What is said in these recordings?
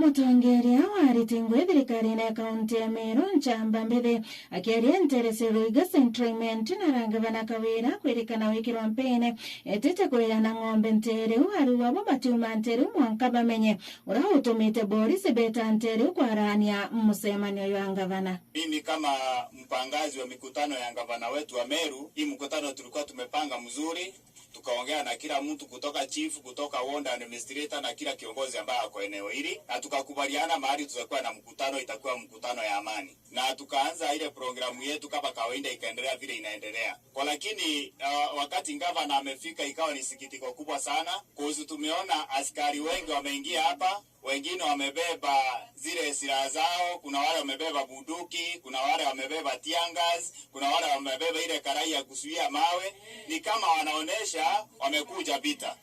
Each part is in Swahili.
Mutongeria wa ritingwe thirikari na kaunti ya Meru Nchamba Mbithi akiaria nterese Ruiga Centrement na rangavana Kawira kwirikana wikirwa mpene etete kwira na ng'ombe ntereu aru abo batuma ntereu mwanka bamenye ura utumite Boris Beta ntereu kwarania musemanio ya ngavana. Mimi kama mpangazi wa mikutano ya ngavana wetu wa Meru, hii mkutano tulikuwa tumepanga mzuri, tukaongea na kila mtu kutoka chief, kutoka ward administrator na kila kiongozi ambaye ako eneo hili, na tukakubaliana mahali tutakuwa na mkutano itakuwa mkutano ya amani, na tukaanza ile programu yetu kama kawaida, ikaendelea vile inaendelea kwa. Lakini wakati gavana amefika, ikawa ni sikitiko kubwa sana kuhusu, tumeona askari wengi wameingia hapa, wengine wamebeba zile silaha zao. Kuna wale wamebeba bunduki, kuna wale wamebeba tear gas, kuna wale wamebeba ile karai ya kuzuia mawe. Ni kama wanaonesha wamekuja vita.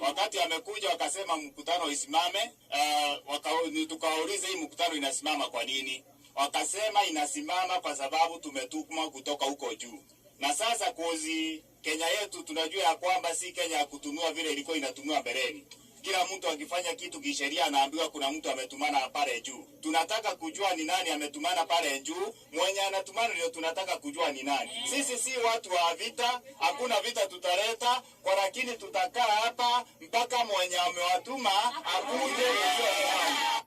Wakati wamekuja wakasema mkutano isimame. Tukawauliza hii mkutano inasimama kwa nini? Wakasema inasimama kwa sababu tumetumwa kutoka huko juu. Na sasa cause Kenya yetu tunajua ya kwamba si Kenya ya kutumiwa vile ilikuwa inatumiwa mbeleni. Kila mtu akifanya kitu kisheria anaambiwa kuna mtu ametumana pale juu. Tunataka kujua ni nani ametumana pale juu, mwenye anatumana ndio tunataka kujua ni nani. Sisi si watu wa vita, hakuna vita tutaleta, kwa lakini tutakaa hapa mpaka mwenye amewatuma akuje kujua ni nani.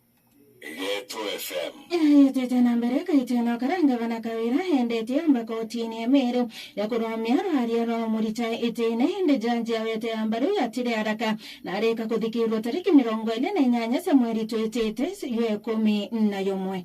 Geto FM. Yetete na mbere kaiteno karangavana Kawira hendetie amba kotini ya Meru ya kuromia rwaria rwa murita itine hindi janji awete ambaru yatire haraka na arika kuthikirwo tariki 28 cia mweri twitite ywe 11.